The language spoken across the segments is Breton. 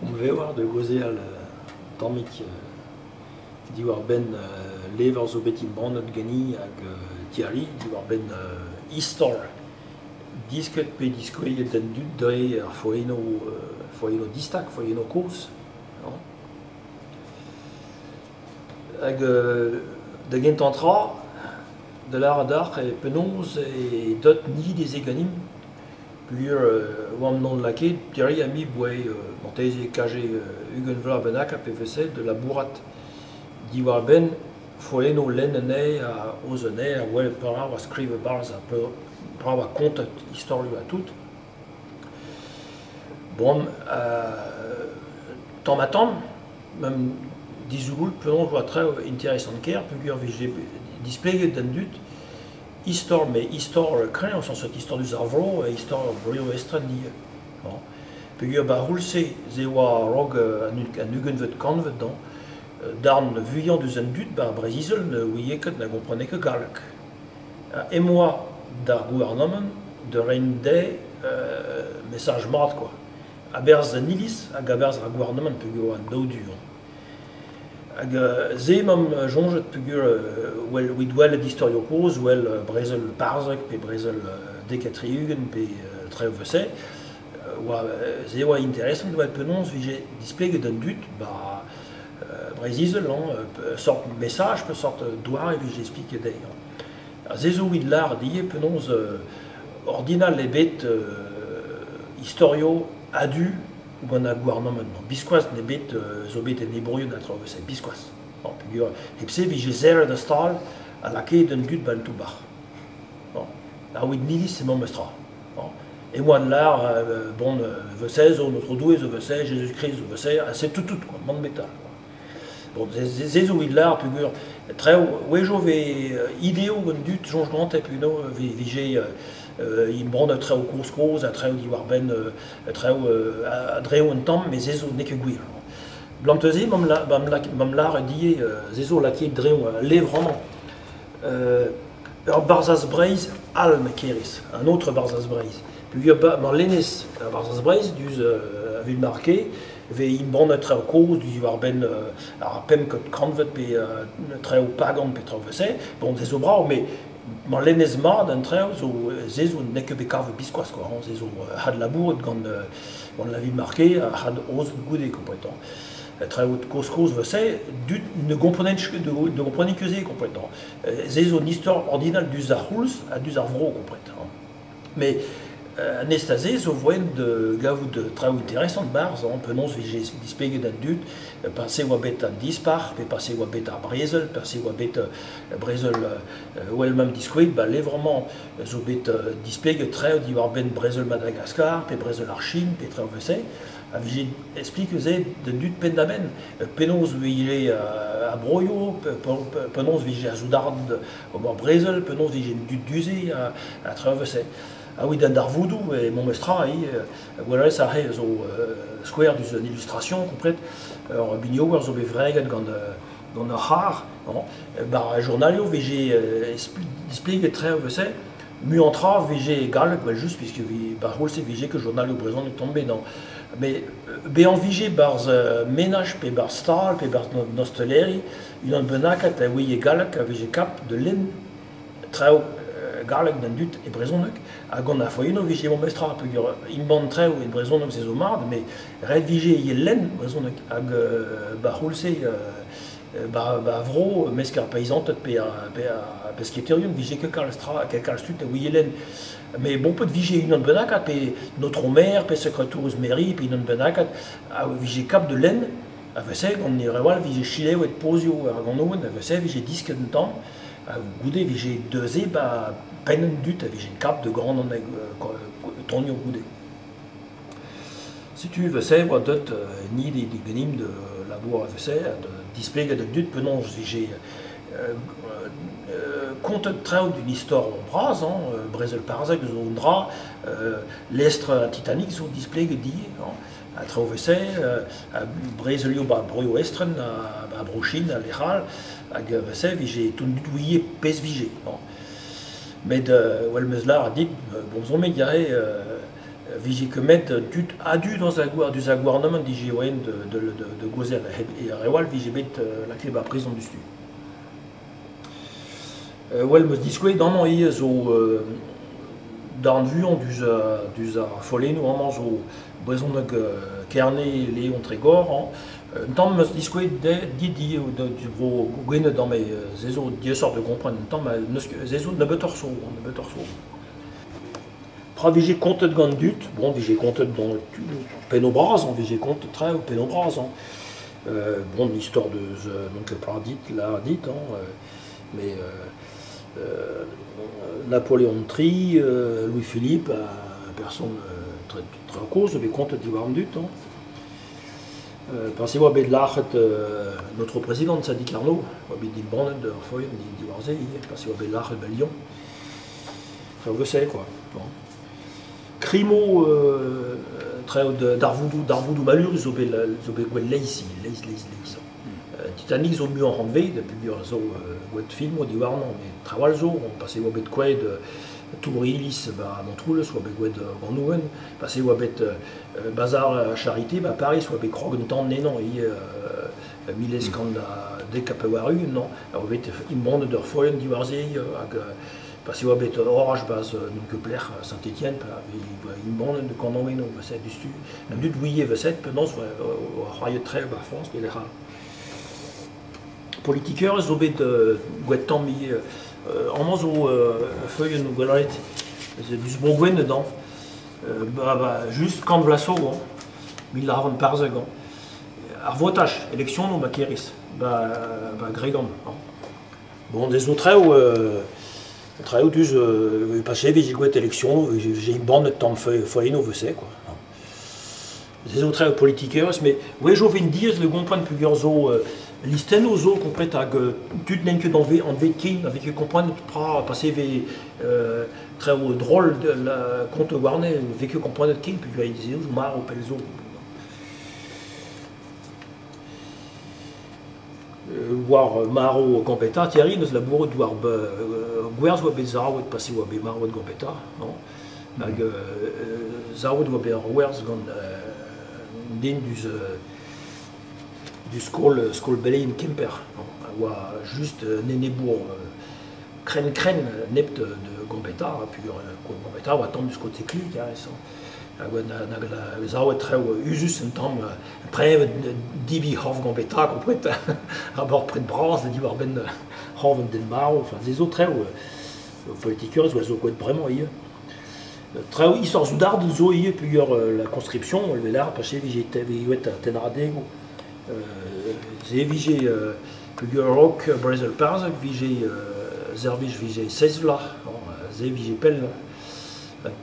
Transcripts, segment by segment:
Omp war da gaozeal un tammig diwar-benn levr zo bet embannet ganin hag Thierry diwar-benn istor disket pe diskouezet d'an dud dre ar foennoù distag, foennoù kozh. Hag da gentañ tra, da lâret deoc'h eo penaos eo deut ni dezhe ganimp peogwir oamp n'on lakaet Thierry ha me 'boa marteze kaje 20 vloaz bennak ha pe vese da labourat diwar-benn foennoù lenn anezhe ha aoz anezhe ha welet petra 'oa skrivet 'barzh ha petra 'oa kontet istorioù ha tout. Bon, tamm-ha-tamm, ma'm dizougout penaos 'oa traoù interesant-kaer peogwir 'vije displeget d'an dud istor met istor kreñv sañset istor deus ar vro, istor broioù estren ivez. Bon. Peogwir 'ba ar c'houlz-se se 'oa a-raok an ugentvet kantved hañ, darn vuiañ deus an dud 'ba Breizh-Izel ne ouie ket na gomprene ket galleg. Em boa d'ar gouarnamant da reiñ dezhe mesaj mat kwa. A-berzh an iliz hag a-berzh ar gouarnamant peogwir oa an daou du hañ. Hag se 'mamp soñjet peogwir evit welet istorioù kozh, well brezel Parzeg pe brezel 70 pe traoù evel-se, oa se 'oa interesant welet penaos 'vije displeget d'an dud 'ba Breizh-Izel hañ, peseurt mesaj, peseurt doare 'vije expliket dezhe hañ. Ha se zo evit lâret ivez penaos ordinal eo bet istorioù a-du gant ar gouarnamant. Biskoazh n'eo bet zo bet enebourien ha traoù evel-se, biskoazh. Bon, peogwir hep-se 'vije serret ar stal ha lakaet an dud 'ba an toull-bac'h. Bon, ar evit milis emañ memes tra. Bon. E oan lâr, bon, vese zo an Aotrou Doue zo vese, Jésus-Christ zo vese, ha c'est tout tout quoi, mann metal. Bon, se zo evit lâr peogwir traoù 'wejo 'vez ideoù an dud soñj gante peogwir 'vije embannet traoù kozh-kozh ha traoù diwar-benn traoù a-dreñv un tamm, met se zo n'eo ket gwir. Blam neuze 'm lâret ivez se zo lakaet dreñv al levr amañ. Ur Barzhaz Breizh all ma kerez, un autre Barzhaz Breizh. Peogwir ma lennez ar Barzhaz Breizh diouzh a Villemarqué 'vez embannet traoù kozh diwar-benn ar pempvet kantved pe traoù pagan pe traoù evel-se. Bon, se zo brav, met ma lennez mat an traoù zo se zo n'eo ket bet kavet biskoazh quoi, se zo adlabouret gant gant la Villemarqué ha aozet goude kompletant. Traoù kozh-kozh evel-se, dud ne gomprenent ne gomprenent ket se kompletant. Se zo un istor ordinal diouzh ar c'houlz ha diouzh ar vro komplet. Mais an esta-se zo voen da gavout traoù interesant 'barzh hañ, penaos 'vije displeget d'an dud peñse 'oa bet an dispac'h, pe peñse 'oa bet ar brezel, peñse 'oa bet brezel well 'mamp diskouezet 'ba levr-mañ zo bet displeget traoù diwar-benn brezel Madagaskar pe brezel ar Chin pe traoù evel-se. A vije expliket se d'an dud penn-da-benn penaos 'vije ar broioù, penaos 'vije ar soudarded ober brezel, penaos 'vije an dud du-se ha traoù evel-se. Ha evit an darvoudoù e memes tra ivez, gwellerez aze zo skouer diouzh un illustration komplet, ur biniouer zo bet wreget gant gant ur c'harr, 'ba ar journalioù 'vije displeget traoù evel-se, muiañ tra 'vije e galleg evel-just puisque 'ba ar c'houlz-se 'vije ket journalioù brezhonek tamm 'bet hañ. Met bezañ 'vije 'barzh menaj pe 'barzh stal pe 'barzh an ostaleri unan bennaket a ouie galleg a vije kap da lenn traoù galleg d'an dud e brezhoneg ha gant ar foennoù 'vije memes tra peogwir embann traoù e brezhoneg se zo mat met ret 'vije ivez lenn brezhoneg hag 'ba ar c'houlz-se 'ba ar vro mesk ar peizanted pe ar pesketaerien 'vije ket kalz tra ket kalz tud a ouie lenn. Met bon paotr 'vije unan bennaket pe an aotrou maer pe sekretourez mairie pe unan bennaket a vije kap da lenn a-vese gant e reoù all 'vije selaouet pozioù ar ganouen a-vese 'vije disket un tamm ha goude 'vije neuze 'ba penn an dud a vije kap da ganañ tonioù goude. Setu evel-se 'oa deut ni ganimp da labourat evel-se ha da displegañ d'an dud penaos 'vije kontet traoù d'un istor bras hañ, brezel Parzeg zo un dra, lestr an Titanic zo displeget ivez hañ, ha traoù evel-se, ha brezelioù 'ba broioù estren ha 'ba Bro-Chin ha lec'h all, hag evel-se 'vije tout an dud 'ouie pezh 'vije hañ. Met well 'meus lâret dit, bon 'zo met aze. Vije ket met tud a-du dans diouzh ar gouarnamant dije oen de gaozeal. Ar re all vije bet lakaet ba prizon diouzhtu. Well, 'm eus diskouezet amañ ivez zo darn vuiañ diouzh ar follennoù amañ zo brezhoneg Kerne, Leon, Tregor. Hañ. Un tamm 'm eus diskouezet dit ivez bro Gwened amañ, se zo diaesoc'h da gompren un tamm, n'eus se zo nebeutoc'h zo, nebeutoc'h zo. Tra vije kontet gant dud, bon, vije kontet gant pennoù bras, on vije kontet traoù pennoù bras. Hein. Bon, histoire de n'on ket petra dit, lâr dit, hein, mais Napoléon III, Louis-Philippe, person très, très kozh, bet kontet diwar an dud. Hein. Peñse oa bet lâret notre président Sadi Carnot, oa bet dimbannet ur foenn diwar se ivez, peñse oa bet lâret ba Lyon. Traoù se quoi. Bon. Krimo traoù darvoudoù darvoudoù malurus zo bet gwell leizh leizh leizh leizh. Titanic zo muioc'h anvet peogwir zo gwet filmoù diwarnañ, met traoù all zo, pase oa bet kouezhet tour iliz ba Montroulez, oa bet gwet Ganouen, pase oa bet bazar Charité ba Paris, oa bet krog un tamm ennañ ivez 1890, non, oa bet embannet ur follenn diwar se hag pase oa bet oraj baz n'on ket pelec'h Saint-Étienne, pa embannet de Kanaouennoù, vese diouzhtu. An dud ouie vese penaos oa c'hoariet tre ba Frañs pe lec'h all. Politikerezh zo bet gwet tamm ivez. Amañ zo feuilhenn gwellaet. Diouzh Bro-Gwened hañ. Ba just kant vloaz zo hañ. 1914 hañ. Ar votaj, eleksionoù ba Kêr-Iz, ba Gregan hañ. Bon, des zo traoù traoù diouzh pase vije gwet eleksionoù, vije embannet tamm follennoù vese quoi. Se zo traoù politikerezh, met gwech o vin diaes da gompren peogwir zo listennoù zo komplet hag tud n'int ket anvet ken, a vez ket komprenet petra pase vez traoù drol kont warne, vez ket komprenet ken peogwir ez eo zo marv pell zo. War marv Gambetta, Thierry neus labouret war gwerzh oa bet savet pase oa bet marvet Gambetta, non? Hag savet oa bet ar werzh gant un den diouzh skol skol beleien Kemper, a oa just un enebour krenn-krenn nep de Gambetta, peogwir Gambetta oa tamm diouzh kote klik, hag oa savet traoù euzhus un tamm, preñvet dibi c'horf Gambetta, kompret, a-bord pred bras diwar-benn c'horf an den marv, enfin se zo traoù politikerezh oa zo gwet bremañ ivez. Traoù istor soudard zo ivez peogwir la conscription, el velar, pase vije gwet tenradegoù. Se vije peogwir a-raok brezel Parzhek vije servij vije seizh vloaz, se vije pell.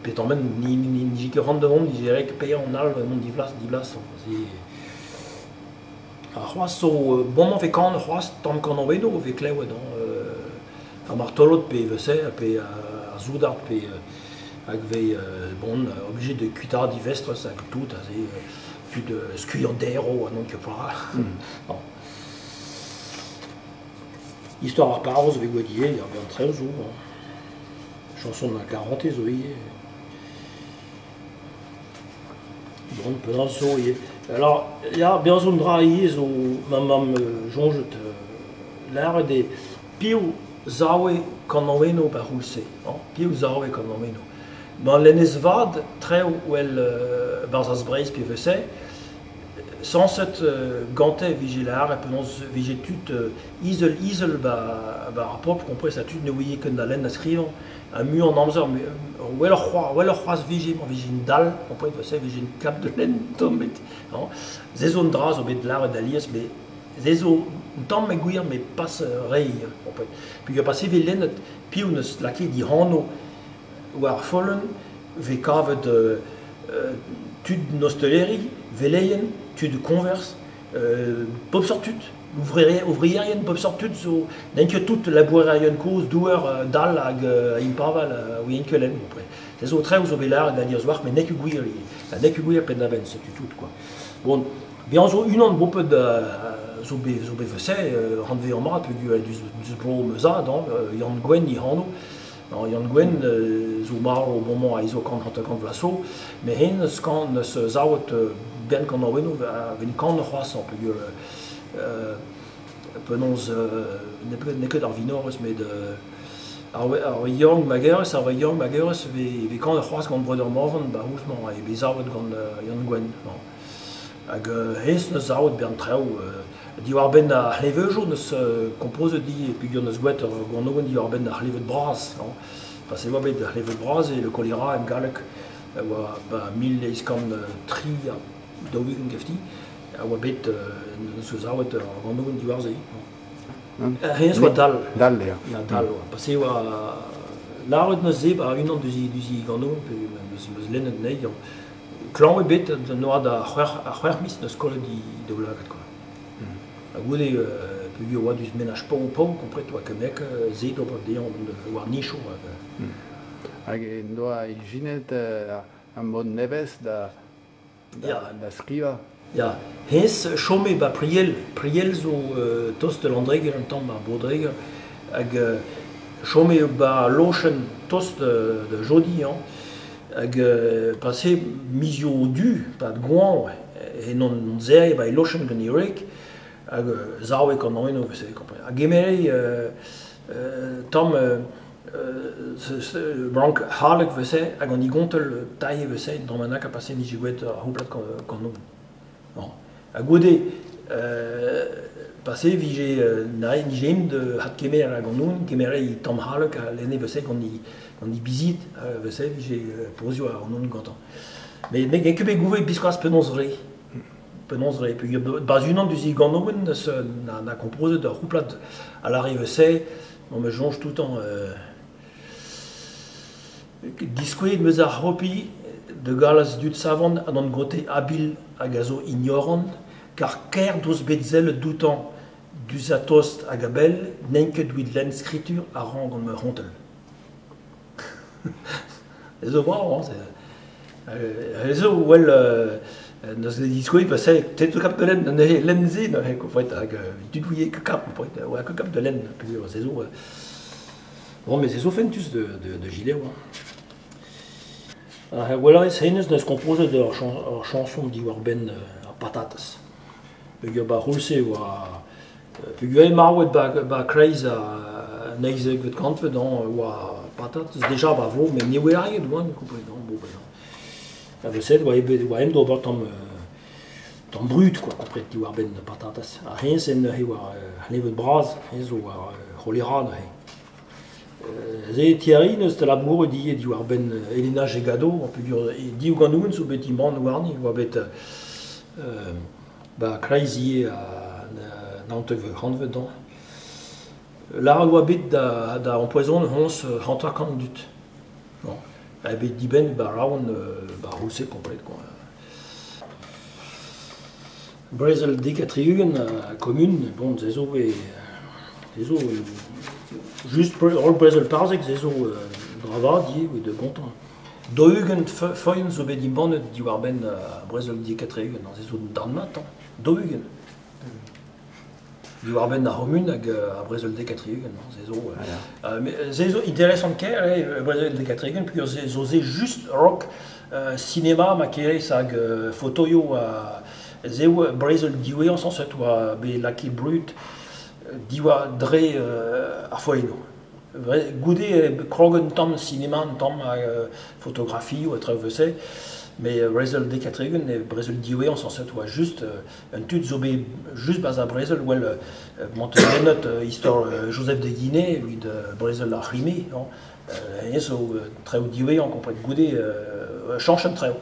Petamment ni ket c'hoant da vont, nije ret paeañ an all mont divlas, divlas. Se ha c'hoazh zo bon vez kanet c'hoazh tamm kanaouennoù vez klevet ar martolod pe vese pe ar soudard pe hag vez bon obligé de kuitaat divestrez hag tout aze tud skuilhañ derv ha n'on ket petra. Bon. Istor ar parroz vez gwet ivez, ar bern traoù zo. Chanson de la karantez zo ivez. Bon, penaos zo ivez. Alors, ya, bezañ zo un dra ivez zo ma mamm soñjet lâret eo piv 'sav kanaouennoù ba'r c'houlz-se, hañ, piv 'sav kanaouennoù. Ma lennez vat traoù well Barzhaz Breizh pe vese, sañset gante vije lâret penaos vije tud izel-izel ba ar pobl kompres ha tud ne ouie ket na lenn na skrivañ. Ha muiañ an amzer, welloc'h c'hoazh vije, ma vije un dall, kompren, vese vije un kap de lenn tommet. Hañ. Se zo un dra zo bet lâret alies, met se zo un tamm e gwir, met pas re, kompren. Peogwir pa vez lennet piv neus lakaet e anv war ar follenn, vez kavet tud en ostaleri, veleien, tud koñvers, pep seurt tud, ouvrier, pep seurt tud zo n'int ket tout labourerien kozh, douar, dall hag impaval, ouient ket lenn. Se zo traoù zo bet lâret alies war, met n'eo ket gwir ivez. Ha n'eo ket gwir penn-da-benn, setu tout quoi. Bon, bezañ zo unan boped zo bet zo bet vese, hanvezañ mat peogwir diouzh bro ma zad, hañ, Yann Gwenn e anv. Yann Gwenn zo marv bremañ a zo 150 vloaz zo, met hen neus neus savet bern kanaouennoù a vez kanet c'hoazh peogwir penaos n'eo ket ar vinorez met ar Yann Magerez, ar Yann Magerez vez kanet c'hoazh gant Breudeur Morvan ba ouzh-mañ eo bet savet gant Yann Gwenn. Hag hennezh neus savet bern traoù diwar-benn ar c'hleñvejoù neus kompozet ivez peogwir neus gwraet ur ganaouenn diwar-benn ar c'hleñved bras. Parce e oa bet ar c'hleñved bras eo le choléra en galleg a oa ba 1843 gafti a oa bet neus savet ur ganaouenn diwar-se. Hennezh oa dall. Dall eo. Ya, dall oa. Parce e oa lâret neus se ba unan deus he ganaouenn pe meus lennet anezhi. Klañv eo bet d'an oad a c'hwec'h miz neus kollet he daoulagad kwa. Ha goude peogwir oa deus menaj paour-paour kompret oa ket mek se d'ober dezhañ war nichoù. Hag en doa ijinet ar mod nevez da skrivañ. Ya, hennezh chome ba Priel. Priel zo tost da Landreger un tamm, ar Bro-Dreger. Hag chome ba lochenn tost da Jodi. Hañ. Hag pase mizioù du, 'pad goañv, en hon zerr ba e lochenn gant e wreg. Hag savet gant an eno, kompren. A gemere tamm brank haleg vese hag an igontell tailh vese dra ma a pase nije gwet ar c'houplad gant on. Ha goude pase vije nije em de hadkemer hag an on, kemere i tamm haleg a lenne vese gant i bizit vese vije pozioù ar an on gantañ. Mais me gen ket bet gouvet biskoazh penaos re. Penaos re. Peogwir bas unan deus e ganaouenn neus na kompozet ur c'houplad a lâre vese, on me soñj tout temps diskouezet 'meus ar c'hopi de galaz dud savant ha d'an gote abil hag a zo ignorant, kar kaer deus bet sellet doutañ duzh a tost hag a bell, n'int ket evit lenn skritur a ran gant ma c'hontell. Ez zo brav, hañ, c'est zo well neus diskouezet va se te zo kap da lenn neuze lenn se neuze kompret hag tud ouie ket kap kompret oa ket kap da lenn peogwir se zo bon mais se zo fentus de gilet oa. Ha gwell hennezh neus kompozet ur chanson diwar-benn ar patatez. Peogwir ba c'houlz-se oa peogwir eo marvet ba kreiz an eizhekvet kantved hañ oa patatez deja ba vro met ne oa arriet oan kompret hañ bon ben Ha vese oa bet oa aet d'ober tamm tamm brud quoi kompret diwar-benn patatez. Ha hennezh neuze oa c'hlevet bras, hennezh zo war c'holera neuze. Se Thierry neus da labouret ivez diwar-benn Elena Jegado, peogwir div ganaouenn zo bet embann warni, oa bet ba kreiz ivez an naontekvet kantved hañ. Lâret oa bet da ampoezon hoñs 50 dud. Bon. Ha bet dibenn ba Rouen ba c'houlz-se komplet quoi. Brezel dek ha tri-ugent a kommun, bon, se zo se zo just holl brezel parzek, se zo dra vat ivez evit gontañ. 40 foenn zo bet embannet diwar-benn brezel dek ha tri-ugent, se zo darn mat, hañ, 40. Diwar-benn ar c'homun hag ar brezel dek ha tri-ugent, se zo se zo interesant-kaer eo brezel dek ha tri-ugent peogwir se zo se just a-raok sinema ma kerez hag fotoioù ha se eo brezel diwezhañ sañset oa bet lakaet brud diwar dre ar foennoù. Goude krog un tamm sinema, un tamm fotografioù ha traoù evel-se, met brezel dek ha tri-ugent eo brezel diwezhañ sañset oa just un tud zo bet just 'barzh ar brezel well mont lennet istor Joseph de Guinée evit brezel ar Crimée hañ. Hennezh zo traoù diwezhañ kompren goude chañch an traoù.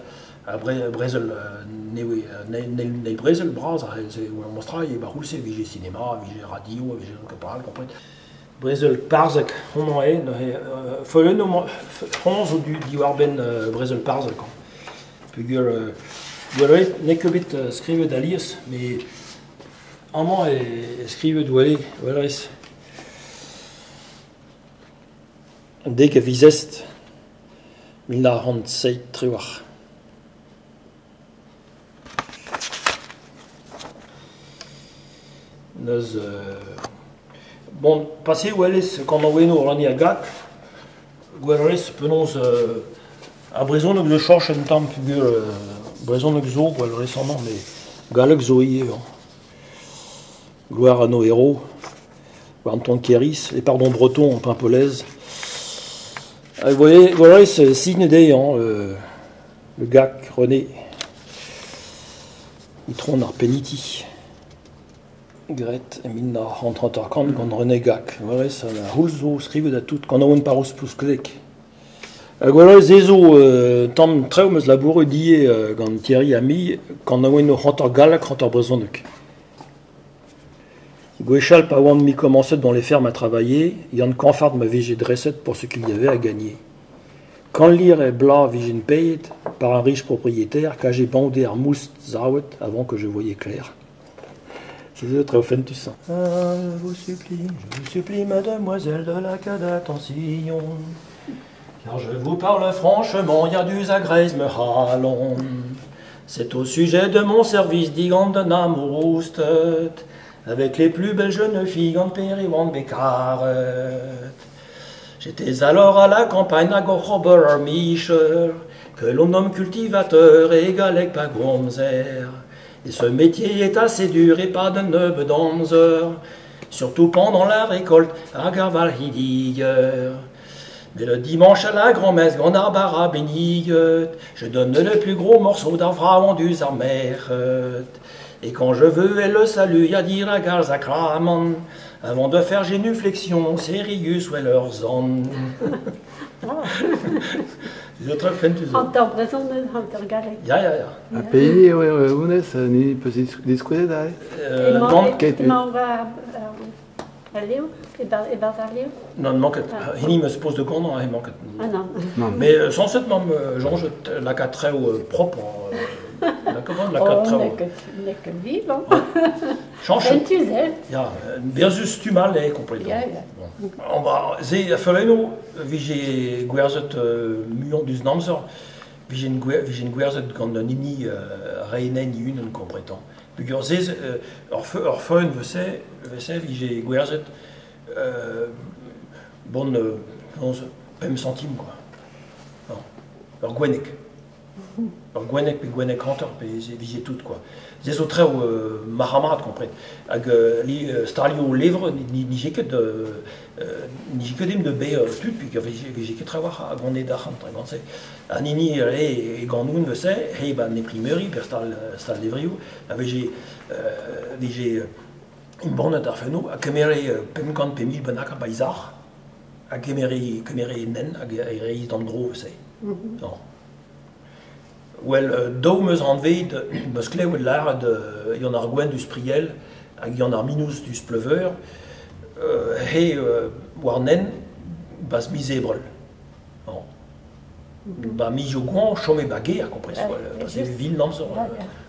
Ar brezel neil brezel bras se oa mostra eo ba c'houlz-se e vije sinema, e vije radio, e vije ket kompren. Brezel parzek, homañ eo neuze follennoù homañ zo diwar-benn brezel parzek. Peogwir gwell n'eo ket bet skrivet alies, met amañ e skrivet wele, welez. An dek a viz Est 1937. Neus bon, pase welez kanaouennoù René a Gak, Gwell penaos ar brezhoneg zo chañch un tamm peogwir brezhoneg zo gwell amañ met galleg zo ivez hañ. Gloire à nos héros, war Antoine Kéris, les pardons bretons en Paimpolaise. Ah, vous voyez, voilà, c'est signe dezhi hañ, le Gac, René. Itron ar Peniti. Graet e 1950 gant René Gac. Voilà, ça a c'houlz zo skrivet ha tout, kanaouenn parrouz Plousklek. Hag voilà, se zo tamm traoù 'm eus labouret ivez gant Thierry Ami, kanaouennoù hanter galleg, hanter brezhoneg. Gwechall pa oan-me komañset dans les fermes à travailler, Yann Kañfard ma vije dreset pour ce qu'il y avait à gagner. Kant lire e bloaz vijen paeet par un riche propriétaire kaje bemdez ar moust savet avant que je voyais clair. C'est traoù fentus. Je vous supplie, je vous supplie, mademoiselle de lakaat attention. Car je vous parle franchement, ya duz a greiz ma c'halon. C'est au sujet de mon service digant un amourousted, avec les plus belles jeunes filles gant pere oan bet karet. J'étais alors à la campagne hag oc'h ober ar micher, que l'on nomme cultivateur e galleg pa gomzer. Et ce métier est assez dur et pas d'un nebeud amzer, surtout pendant la récolte hag ar valc'hidiger. Mais le dimanche à la grand-messe, gant ar bara benniget, je donne le plus gros morceau d'ar vraoñ duz ar merc'hed. Et quand je veux, elle le salue, ya dirak ar zakramant, avant de faire génuflexion, sérius well ur zant. C'est très fentus. Hanter brezhoneg, hanter galleg. Ya, ya, ya. Ha pehini eo honnezh, ni peus diskouezet aze? Nann. Emañ war al levr, e-barzh al levr? Nann, manket. Hini 'm eus poz de kanañ aze, manket. Ah nann. Nann. Mais sañset 'mamp soñjet lakaat traoù propr. Lakaat traoù. N'eo ket viv, hein. Chañchet. Fentus eo. Ya, berzhus stumm all eo komplet. Ya, ya. Bon. Ba, se a feuleno vije gwerzhet muioc'h diouzh an amzer, vijen gwerzhet gant an hini reinen e-unan kompretan. Peogwir se, ur feun vese vije gwerzhet bon, 5 centimes quoi. Non. Ur gwenneg. Ur gwenneg pe gwenneg hanter pe vije tout quoi. Se zo traoù marc'h-mat kompren. Hag li stalioù levr nije ket nije ket dimp da baeañ tud peogwir vije ket trawalc'h a goned arc'hant ha gant-se. An hini e ganoun vese, he ban imprimeuri per stal stal levrioù, a vije vije embannet ar fennoù ha kemere 500 pe 1000 bennak a baizar ha kemere kemere nen hag e reiz d'an dro vese. Non. Well, daou 'm eus anvet, 'm eus klevet lâret Yann ar Gwenn diouzh Priel hag Yann ar Minouz diouzh Pleuveur, he war nen bas miz Ebrel. Non. Ba mizioù goañv chome ba gêr kompres, pase vil amzer.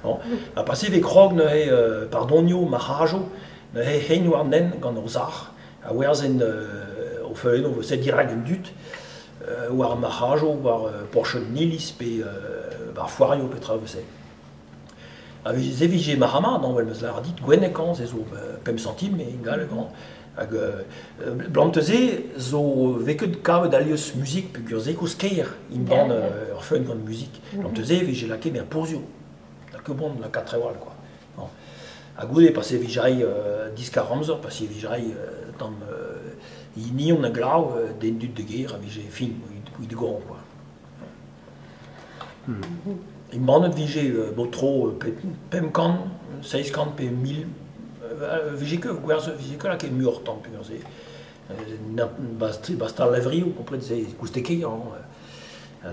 Non. Ha pase vez krog neuze pardonioù, marc'hajoù, neuze hein war nen gant o sac'h, a werzhen o feuilhennoù vese dirak an dud, war marc'hajoù, war porched iliz pe war foarioù petra vese. Ha se vije marc'h-mat, well 'm eus lâret dit, gwenneg hañ, se zo 5 centimes e galleg hañ. Hag blam-te-se zo vez ket kavet alies muzik peogwir se koust ker embann ur feun gant muzik. Blam-te-se vije lakaet er pourzhioù. Da ket bon lakaat traoù all quoi. Bon. Ha goude pase vije diskar amzer, pase vije tamm hini a glav den dud de gêr a vije fin kuit goañv quoi. Embannet vije bo tro 500, 700 pe 1000 vije ket gwerzh vije ket lakaet muioc'h tamm peogwir se. Bast al levrioù komplet se kouste ket hañ.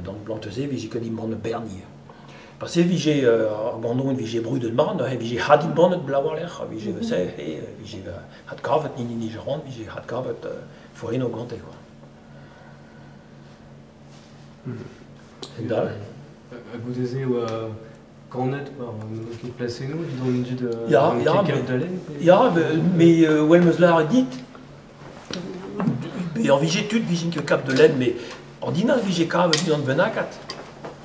Donc blam-te-se vije ket embannet bern ivez. Pase vije ar ganoun vije brudet mat, neuze vije had embannet bloaz war-lerc'h, a vije se, he, vije had kavet nini nije c'hoant, vije had kavet foenno gante quoi. Dal. Ha goude-se e oa kanet war ket plasennoù evit an dud Ya, ya, ket kaout da lenn pe- Ya, me well 'm eus lâret dit, bezañ vije tud vijent ket kap da lenn, met ordinal vije kavet unan bennakat.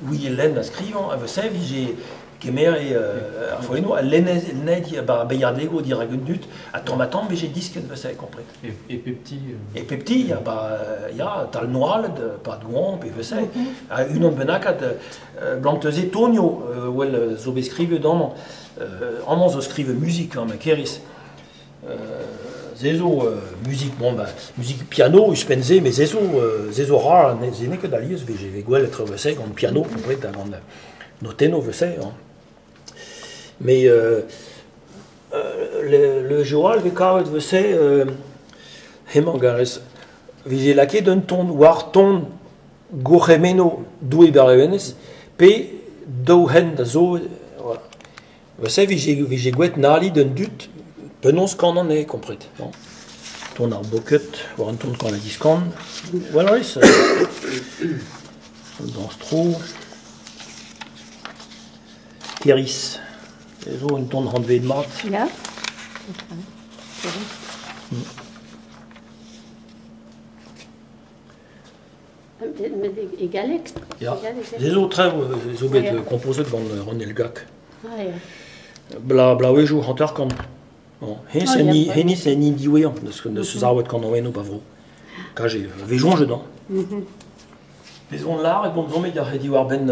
Ouie lenn ha skrivañ, ha vese vije Kemer ar foennoù, a lennez ba beilhadego dirak un dud, ha tamm-ha-tamm vije disket vese, kompret. E pep ti. E pep ti, ya, ba, ya, tal noaled, pad goan, pe vese. Ha unan bennakat, blant eus e tonio, well, zo bet skrivet amañ. Amañ zo skrivet muzik, ma keris. Se zo muzik, bon, ba, muzik piano, ouzhpenn-se, met se zo rar, se n'eo ket alies, vije vez gwelet vese gant piano, kompret, ha gant notenno vese. Hein. Mais le joal vez kavet vese hemañ garez vije lakaet un ton war ton gourc'hemenno Doue Barlevenez pe daou hent a zo voilà. Vese vije gwet nali d'un dud penaos kan an eo kompret. Non? Ton ar boket war un ton kan a diskan. Voilà, ça. Dans tro. Keris. Zo un ton hanvet mat. Ya. Met e galleg. Ya. Se zo trev zo bet komposet gant René Le Gac. Ah, ya. Bla blaouejoù hanter-kant. Bon, hennezh en ni diwezhañ, neus savet kan an eno pa vro. Kaje, vejoñjet hein. Bez on lâret bon zo met ar diwar-benn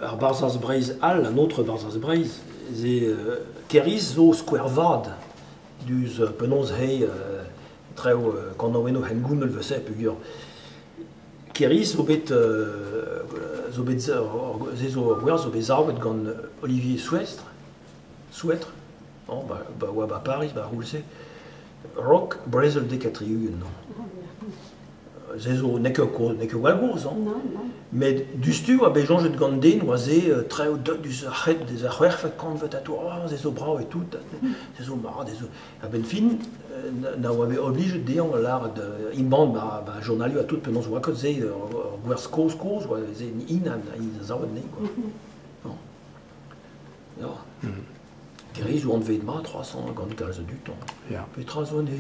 ar Barzhaz Breizh all, an autre Barzhaz Breizh, ze Keris zo skouer vad duz penaos hei trev kan an eno hengounel vese peogwir. Keris zo bet zo bet ze zo gwerz zo bet savet gant Olivier Souêtre, non, ba oa ba Paris, ba roulse, rock brezel dekatriugent, non. Se zo n'eo ket gwall gozh, hein. Non, non. Met dustu oa bet soñjet gant den oa se trev deus ar c'hed deus ar c'hwec'hvet kantved ha tout, oh, se zo brav et tout, se zo mat, se zo... A-benn fin, na oa bet oblijet dezhañ lâret embann ba journalioù ha tout penaos oa ket se ur gwerz kozh-kozh, oa se in a savet anezhi, quoi. Non. Ya. Keris zo anvet mat 300 gant kalz a dud. Ya. Petra zo ne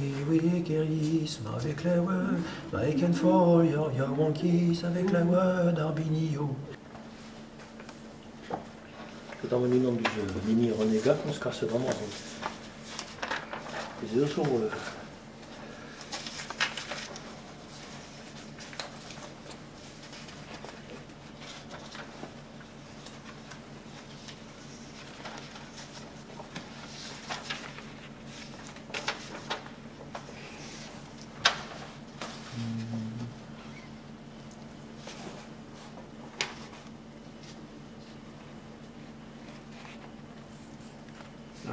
Keris, ma vez klevet, ma e ken foll, ya yaouankiz avec klevet ar binio. Ket an unan dus nini René Gac, on se kaset amañ. Ez eo zo...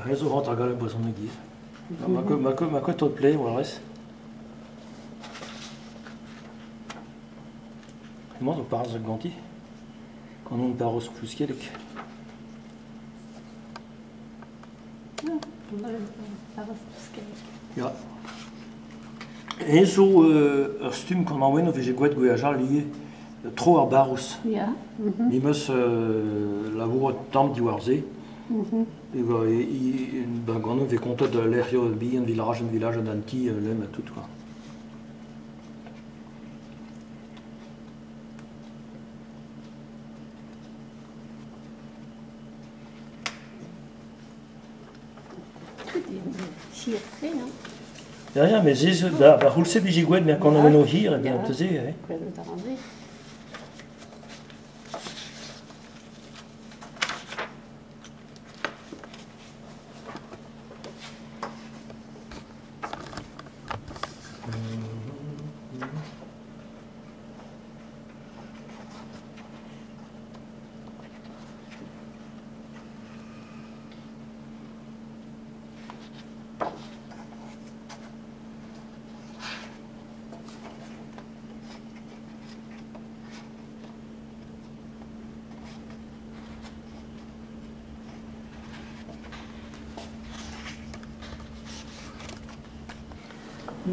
Ar zo rant ar galleg brezhoneg giz. Ma ket tot play, war rez. Emañ zo parzh ganti. Kan on parroz Plouskelleg. Parroz Plouskelleg. Ya. Ez zo ur stumm kan an o vije gwet gweajal lié tro ar barroz. Ya. Mi meus labourat tamm diwar se. E ba gant vez kontet lec'hioù bihan village village an ti lem ha tout quoi. Hir-tre, hein. Ya, ya, mais se ba c'houlse vije gwet, mais kan an eno hir, e bien te se, eh. Gwelet ar an se.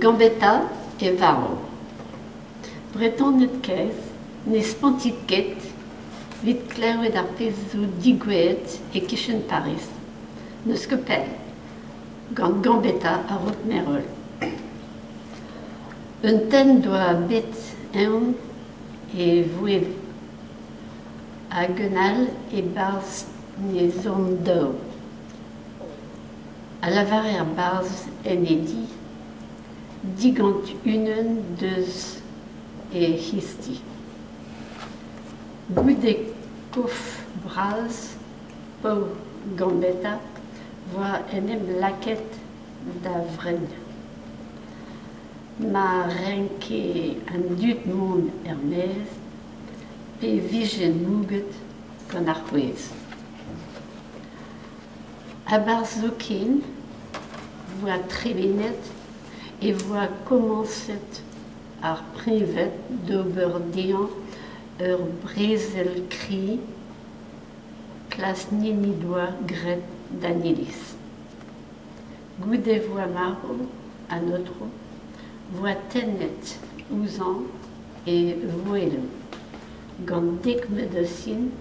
Gambetta e varv. Bretoned kaezh ne spontit ket evit klevet ar pezh zo degouezhet e-kichen Pariz. N'eus ket pell, gant Gambetta a-raok mervel. Un tenn doa bet eñ e voe Hag un all e-barzh 'n e zorn dehou. A lavare ar barzh en e di digant unan deus e c'histi. Goude kof bras paour Gambetta 'voa en em lakaet da vreinañ. Ma renke an dud mont er-maez pe vijent mouget gant ar c'hwezh. A-barzh zoken 'voa tremenet e voa komañset ar preñved d'ober dezhañ ur brezel kriz klas 'n hini 'doa graet d'an iliz. Goude 'voa marv an aotrou 'voa tennet ouzhañ e voueloù. Gant dek medisin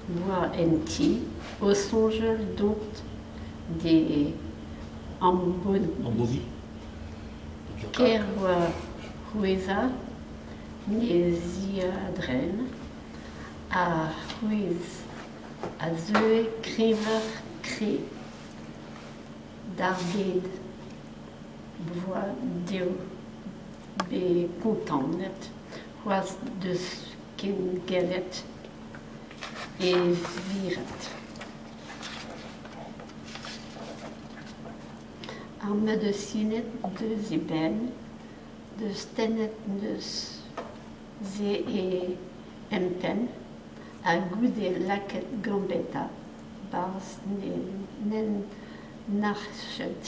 'voa en ti o soñjal dont d'e ambomiñ. Kaer 'voa c'hwezhañ 'n e ziadren, ar c'hwezh a zeue kreñvoc'h-kreñv. D'ar bed 'voa dezho bet kontammet c'hoazh 'deus ken gellet e viret. Ar medisined deus e benn 'deus tennet neuze e empenn ha goude lakaet Gambetta 'barzh n'en arched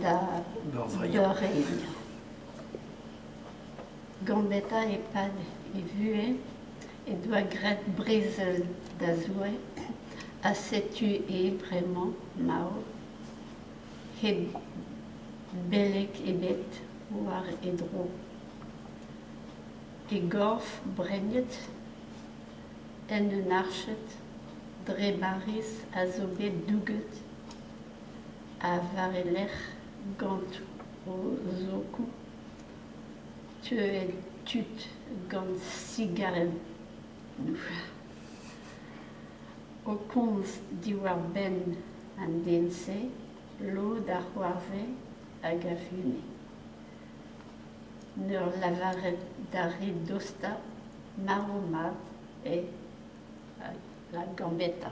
da beurreiñ. Gambetta e-pad e vuhez en doa graet brezel da Zoue ha setu eñ bremañ marv hep beleg ebet war e dro. E gorf bregnet en un arched dre Bariz a zo bet douget ha war e lerc'h gant o zokoù teuet tud gant sigarennoù. O komz diwar-benn an den-se, lod a c'hoarzhe hag a fume. 'N ur lavaret d'ar re dostañ marv-mat eo la Gambetta.